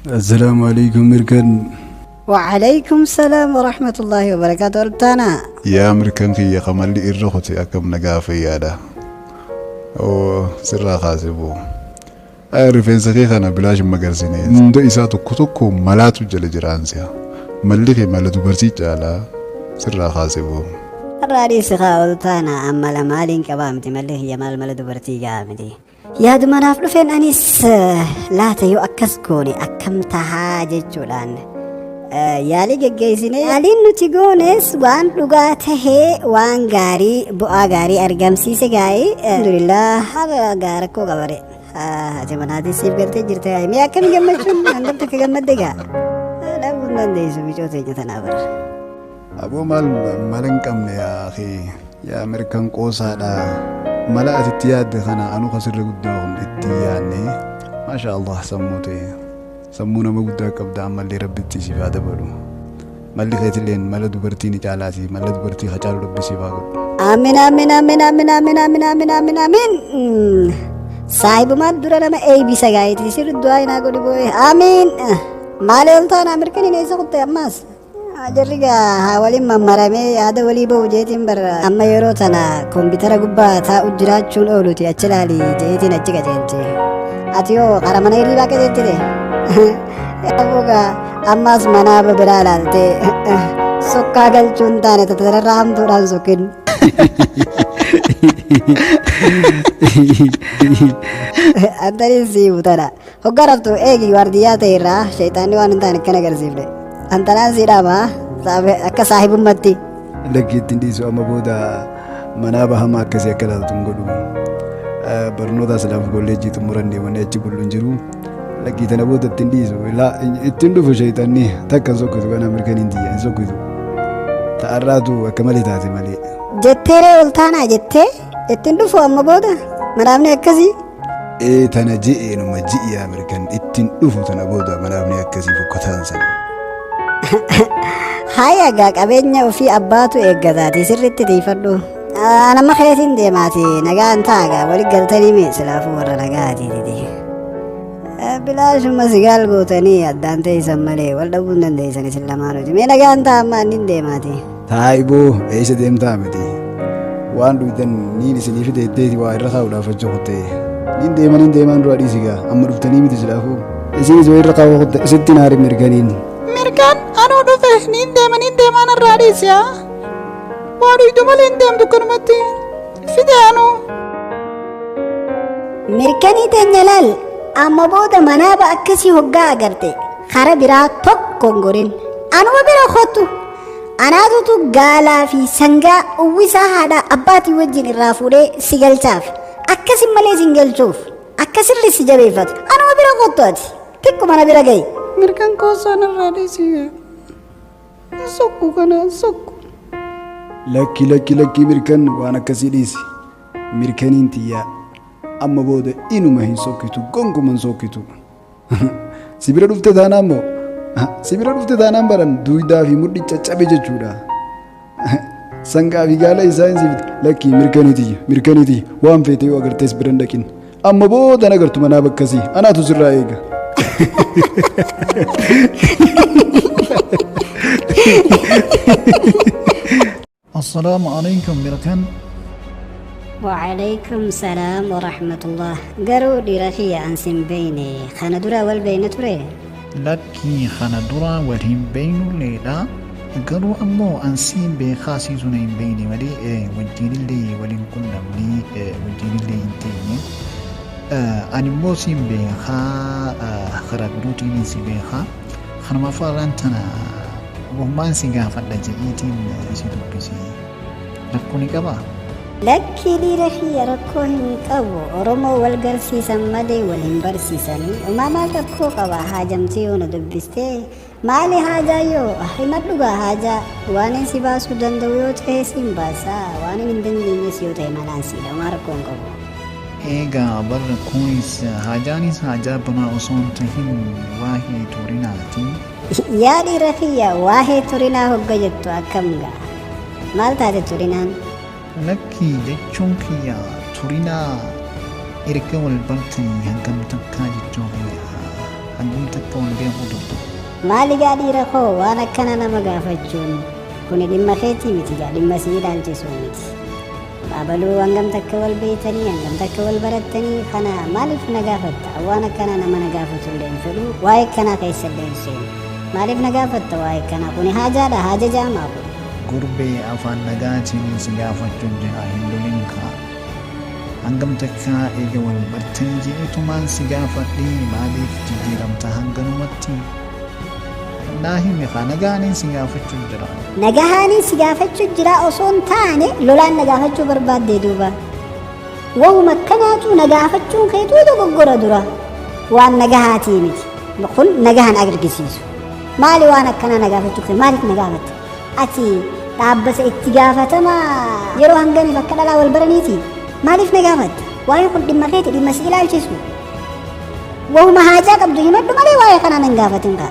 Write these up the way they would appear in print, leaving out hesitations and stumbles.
Assalaamu alaikum Mirkan. Wa'alaikum salaam wa rahmatullahi wa barakaatu. Oltaana. Yaa Mirkan kiyya kamalli irra kute akkam nagaa fayyaadha. Oo sirraa kaase boo. Ay rifeensa kee kana bilaash hin magarsine. Hunda isaa tokko tokko malaatu jala jiraan si'a. Malli kee mala dubartii caalaa sirraa kaase boo. Irraa dhiisi kaa oltaana ammala maaliin qabaa miti malli kiyya maal mala dubartii gahaa miti. Yaaduma naaf dhufeen anis laata yoo akkas goone akkam tahaa jechuudhaan yaalii geggeessine. Yaaliin nuti goones waan dhugaa tahee waan gaarii bu'aa gaarii argamsiise gaa'ii. Alhamdulillah haala gaa rakkoo qabare. Ati manaatii siif galtee jirte gaa'ii. Mee akkami gammachuun hangam takka gammadde gaa. Dhabuu hin dandeessu micoo teenya tanaa bara. Aboo maal mala hin qabne yaa akii yaa Mirkan qoosaadha mala ati itti yaadde kana anu ka sirra guddaa kun itti hin yaadne maashaa Allah sammuu tee sammuu nama guddaa qabda ammallee rabbi itti siif haa dabalu malli keetilleen mala dubartii ni caalaati mala dubartii ka caalu rabbi siif haa godhu. Amin amin amin amin amin amin amin amin amin. Saahibumaan dura nama eeybisa gaa'iti sirri du'aa hinaa godhi boo'e. Amin. Maali ol taana mirkaniin eessa kutte ammaas? Jarri gaa haa waliin mammaramee yaada walii ba'u jeetiin bar amma yeroo tana koompitara gubbaa taa'u jiraachuun ooluti achi ilaali jeetiin achi qajeelche. Ati yoo kara mana hirriibaa qajeelchite? Yaaboo gaa ammaas manaa biraa ilaaltee sokkaa galchuun taane tatararraa hamtuudhaan sokkin. Antaniin sii butana. Hoggaa raftu eegi waardiyyaa ta'e irraa shayxaanni waan hin taane akkana agarsiifne. Antanaan sii dhaama akka saahibummatti. Lakki ittiin dhiisu amma booda manaa bahamaa akkasii akka ilaaltu hin godhu. Barnoota silaaf kolleejjii xumuranne wanni achi bullu hin jiru. Lakkii tana booda ittiin dhiisu. Ittiin dhufu shayxaanni takka hin sokkitu kana mirkaniin tiyya hin sokkitu. Ta'arraatu akka malee taate malee. Jettee ree ol taanaa jettee ittiin dhufu amma booda manaafni akkasii. Ee tana je'e numa ji'i yaa mirkan ittiin dhufu tana booda manaafni akkasii fokkataan sana. Haaya gaa qabeenya ofii abbaatu eeggataati sirriitti tiifadhu. Nama keetiin deemaati nagaan ta'a gaa wali galtanii mee silaafuu warra nagaati didi. Bilaashuma sigaal gootanii addaan teessan malee wal dhabuu hin dandeessan isin lamaanuti. Mee nagaan ta'a amma inni deemaati. Taa'iboo eessa deemtaa miti. Waan dhuydan niin isinii fide itteeti waa irra kaa'uudhaaf achi kutte. Niin deema niin deemaan duraa dhiisi gaa amma dhuftanii miti silaafuu. Isinis waa irra kaa'uu kutte isitti naari mirganiin. Mirgaan anuu dhufe niin deema niin deemaan irraa dhiisi haa. Waa dhuydu malee hin deemtu akkanumatti. Fide anuu. Mirkanii teenya laal amma booda manaaba akkasii hoggaa agarte kara biraa tokko hin gorin. Anuma bira kottu. Anaatutu gaalaa fi sangaa uwwisaa haadhaa abbaatii wajjin irraa fuudhee si galchaaf. Akkasin malee sin galchuuf. Akka sirri si jabeeffatu. Anuma bira kottu ati. Xiqquma na bira ga'i. Mirgan koosaan irraa dhiisi. Hin sokku kana hin sokku. Lakki lakki lakki mirkan waan akkasii dhiisi. Mirkaniin tiyyaa amma booda inuma hin sokkitu gonkuma hin sokkitu. Si bira dhufte taanaan moo? Si bira dhufte taanaan baran duudaa fi mudhi caccabe jechuudha. Sangaa fi gaala isaa hin siifte. Lakkii mirkanii tiyya mirkanii tiyya waan feete yoo agartees bira hin dhaqin. Amma booda na agartu manaa bakkasii anaatu sirraa eega. Assalaamu alaikum Mirkan. Wa'alaikum salaam wa rahmatullah. Garuu dhiira kiyya an sin beeyne kana dura wal beeyna ture? Lakkii kana dura wal hin beeynulleedha. Garuu ammoo an siin beekaa siitu na hin beeyne malee wajjiinillee wal hin qunnamne wajjiinillee hin teenye. Ani immoo siin beekaa karaa birootiin si beekaa. Kanumaafuu har'aan tana Wahumaan si gaafadha je'eetiin si dubbise. Rakkoo ni qabaa? Lakkii dhiira kiyya rakkoo hin qabu. Oromoo wal garsiisan malee wal hin barsiisanii. Umaa maal rakkoo qaba haajamtee yoo na dubbiste? Maali haajaa yoo? Himadhu gaa haajaa. Waanin si baasuu danda'u yoo ta'e siin baasa. Waanin hin dandeenyes yoo ta'e malaan siidha. Umaa rakkoo hin qabu. Eegaa bar kunis haajaanis haajaa biraa osoo hin tahin waahee turinaati. Yaa dhiira kiyya waahee turinaa hogga jettu akkam gaa? Maal taate turinaan? Lakki jechuun kiyya turinaa erga wal bartanii hangam takkaa jechuu kiyya. Hangam takka wal beeku turte. Maali gaa dhiira koo waan akkana nama gaafachuun kuni dhimma keetii miti gaa dhimma si ilaalchisuu miti. Abaluu hangam takka wal beeytanii hangam takka wal barattanii kana maaliif na gaafatta? Waan akkana nama na gaafatu illee hin fedhu waa'ee akkanaa keessa illee hin seenu. Maaliif na gaafatta waa'ee akkanaa kuni haajaadha haaja jaamaa kun. Gurbee afaan nagaatiin si gaafachuun jira hin lolin kaa. Hangam takka eega wal bartanii je'eetumaan si gaafadhe maaliif jijjiiramta hanganumatti? Naa himi kaa nagaaniin si gaafachuun jira. Nagahaaniin si gaafachuu jira osoo hin taane lolaan na gaafachuu barbaaddee duuba. Wahuma akkanaatu na gaafachuun keetuu dogoggora dura. Waan nagahaatii miti. Kun nagahan argisiisu. Maali waan akkanaa na gaafachuu kee maaliif na gaafatte? Ati dhaabbata itti gaafatama yeroo hangamiif akka dhalaa wal baraniiti? Maaliif na gaafatte? Waa'ee kun dhimma keeti dhimma si ilaalchisu. Wahuma haajaa qabdu himadhu malee waa'ee kanaa nan gaafatin kaa.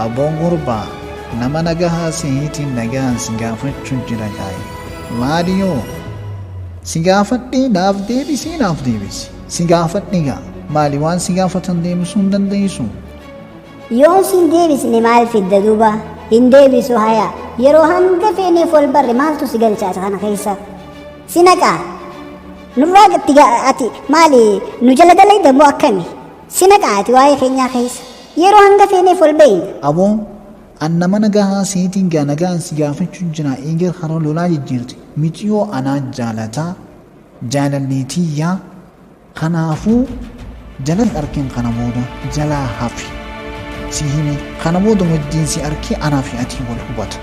Aboo gurbaa nama nagahaa sihiitiin nagahaan si gaafachuun jira gaayi. Maali yoo? Si gaafadhee naaf deebisii naaf deebisi. Si gaafadhe gaa. Maali waan si gaafatan deebisuu hin dandeessu? Yoon sin deebisne maal fidda duuba? Hin deebisu haya. Yeroo hanga feeneef wal barre maaltu si galcha isa kana keessa? Si naqaa? Nurraa gatti ati maali nu jala dalayda moo akkami? Si naqaa ati waa'ee keenyaa keessa? Yeroo hanga feeneef wal beeyna. Aboo an nama nagahaa sihiitiin gaa nagahaan si gaafachuun jira eegar hara lolaa jijjiirte miciyoo anaa jaalataa jaalallee tiyyaa kanaafuu jalan arkin kana booda jalaa hafi si hime kana booda wajjiin si arkee anaa fi atii wal hubata.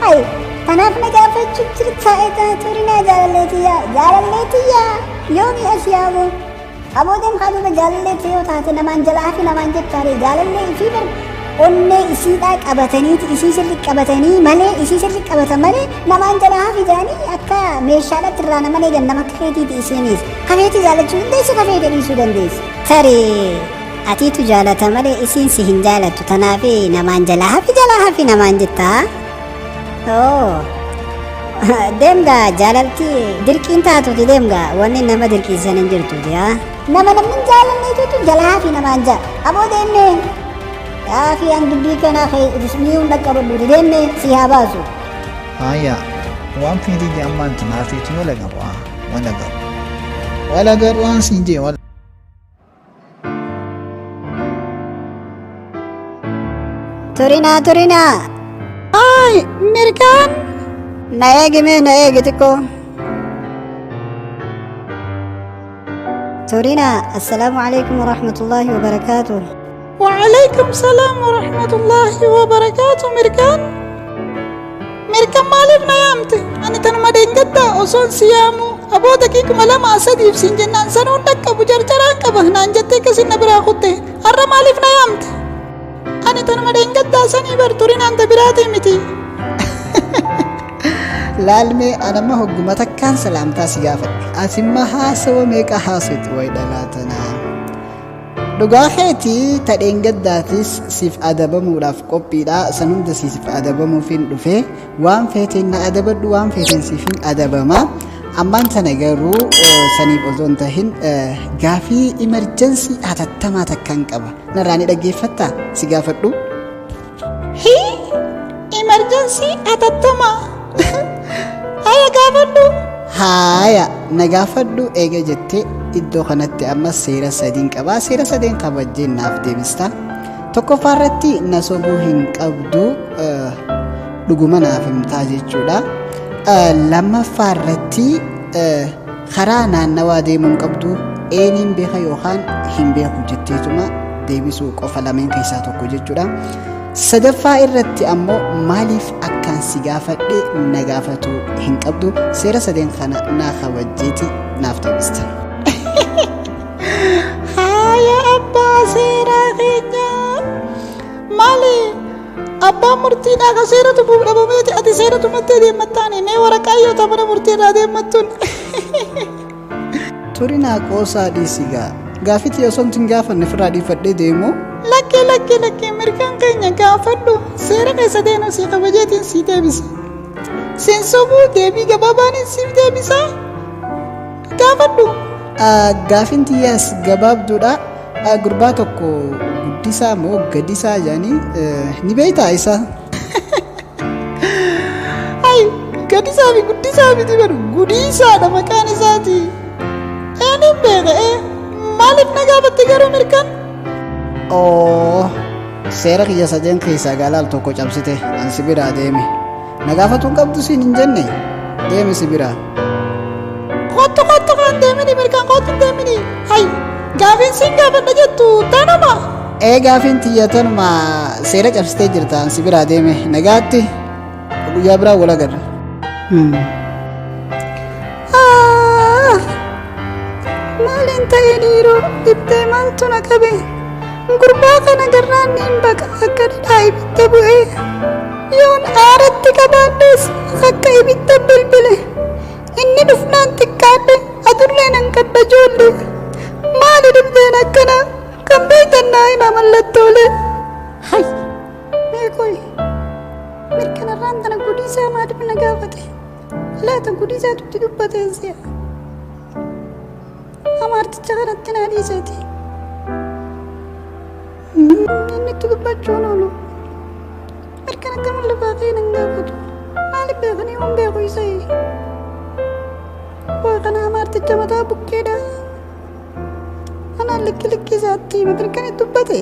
Ay, tanaaf na gaafachuu jirta egaa turinaa jaalallee tiyyaa jaalallee tiyyaa yoomii as yaaboo aboo deemkaa duuba jaalallee tiyya yoo taate namaan jalaa hafi namaan jettaare jaalallee ifii bar onnee isiidhaa qabataniiti isii sirri qabatanii malee isii sirri qabatan malee namaan jalaa hafi jedhanii akka meeshaadhatti irraa nama eegan nama akka keetiiti isiinis kafeetii jaalachuu dandeessi kafeetii dhiisuu dandeessi. Tarii atiitu jaalata malee isiin si hin jaalattu tanaafi namaan jalaa hafi jalaa hafi namaan jettaa. Oo. Deemgaa jaalalti dirqiin taatuuti deemgaa wanni nama dirqiisan hin jirtuuti haa. Nama namni hin jaalanneetutu jalaa hafi namaan jaa. Aboo deemnee. Gaafi an dubbii kanaa ni hunda qabadhuuti deemnee si haa baasu. Haya waan feetii jee ammaan tanaa feetii wal agarraa wal agarra wal agarraa siin jee wal. Turinaa turinaa. Ay, mirgaan. Na eegi mee na eegi xiqqoo. Turinaa assalaamu alaikum warahmatullaahi wabarakaatuh. وعليكم السلام ورحمة الله وبركاته mirgaan. Mirgaan maaliif na yaamte? Ani tanuma deengaddaa osoon si yaamu aboo daqiiquma lama sadiif siin jennaan sanuun dhaqqabu jarjaraan qaba naan jettee akkasin na biraa kutte. Har'a maaliif na yaamte? Ani tanuma deengaddaa sanii bar turinaan ta biraatii miti. Laalmee anamma hogguma takkaan salaamtaa si gaafadhe. Atimma haasawa meeqa haasofti wayi dhalaa tanaa. Dhugaa keetii tadheen gaddaatis siif adabamuudhaaf qophiidha. San hunda siif adabamuufin dhufe. Waan feeteen na adabadhu waan feeteen siifin adabama. Ammaan tana garuu saniif osoo hin tahin gaafii emergency hatattamaa takkaan qaba. Narraa ni dhaggeeffattaa? Si gaafadhu. Hii emergency hatattamaa. Haya gaafadhu. Haaya na gaafadhu eega jettee iddoo kanatti amma seera sadiin qabaa. Seera sadeen kabajjeen naaf deebista. Tokkoffaa irratti na sobuu hin qabdu dhuguma naaf himtaa jechuudha. Lammaffaa irratti karaa naannawaa deemuu hin qabdu eeniin beeka yookaan hin beeku jetteetuma deebisuu qofa lameen keessaa tokko jechuudha. Sadaffaa irratti ammoo maaliif akkaan si gaafadhe na gaafatuu hin qabdu seera sadeen kana naa kabajjeeti naaf deebista. Haaya abbaa seeraa keenyaa. Maali abbaan murtiidhaa ka seera tumuuf dhabameeti ati seera tumattee deemmattaani mee waraqaa yoo ta mana murtii irraa deemmattuun. Turinaa qoosaa dhiisi gaa. Gaafiti osoo hin gaafanne ofirraa dhiifadhee deemu. Lakkee lakkee lakkee mirgaan keenya gaafadhu seera keessa deenu si kabajeetiin si deebisa. Siin sobuu deebii gabaabaan siif deebisa. Gaafadhu. Gaafin tiyyaas gabaabduudha. Gurbaa tokko Guddisaa moo Gadisaa jedhanii ni beektaa isa? Ay, Gadisaa fi Guddisaa miti baru, Gudiisaadha maqaan isaati. Eenyuun beeka ee? Maaliif na gaafatte garuu Mirkan? Oo, seera kiyya sadeen keessaa gaalaal tokko cabsite, an si biraa deeme. Na gaafatuu hin qabdu siin hin jenne, deemi si biraa. Kottu kottu kan deemini Mirkan, kottu hin deemini. Hay, gaafiin siin gaafadha jettu tanuma. Ee, gaafiin tiyya tanuma, seera cabsitee jirta, an si biraa deeme, nagaatti, guyyaa biraa wal agarra. Ah, maaliin ta'e dhiiroo, dhibdee maaltu na qabe? Gurbaa kana garraan niin baqa akka dhadhaa ibidda bu'ee. Yoon aaratti qabaadhes akka ibidda bilbile. Inni dhufnaan xiqqaadhe, adurree nan kadha ijoollee. Maali dhibdeen akkana? Kan beektan naa hima mallattoolee. Hay, mee qoy, Mirkanarraan tana Gudiisaa maaliif na gaafate? Laata Gudiisaatu itti dubbateen si'a. Amaarticha kanatti naa dhiiseeti. Inni itti dubbachuun oolu. Mirkan akkam lafaa ka'ee nan gaafatu. Maaliif beekanii waan beeku isa? Waa kana amaarticha mataa bukkeedha. Anaan likki likki isaatti hima, Mirkan itti dubbate.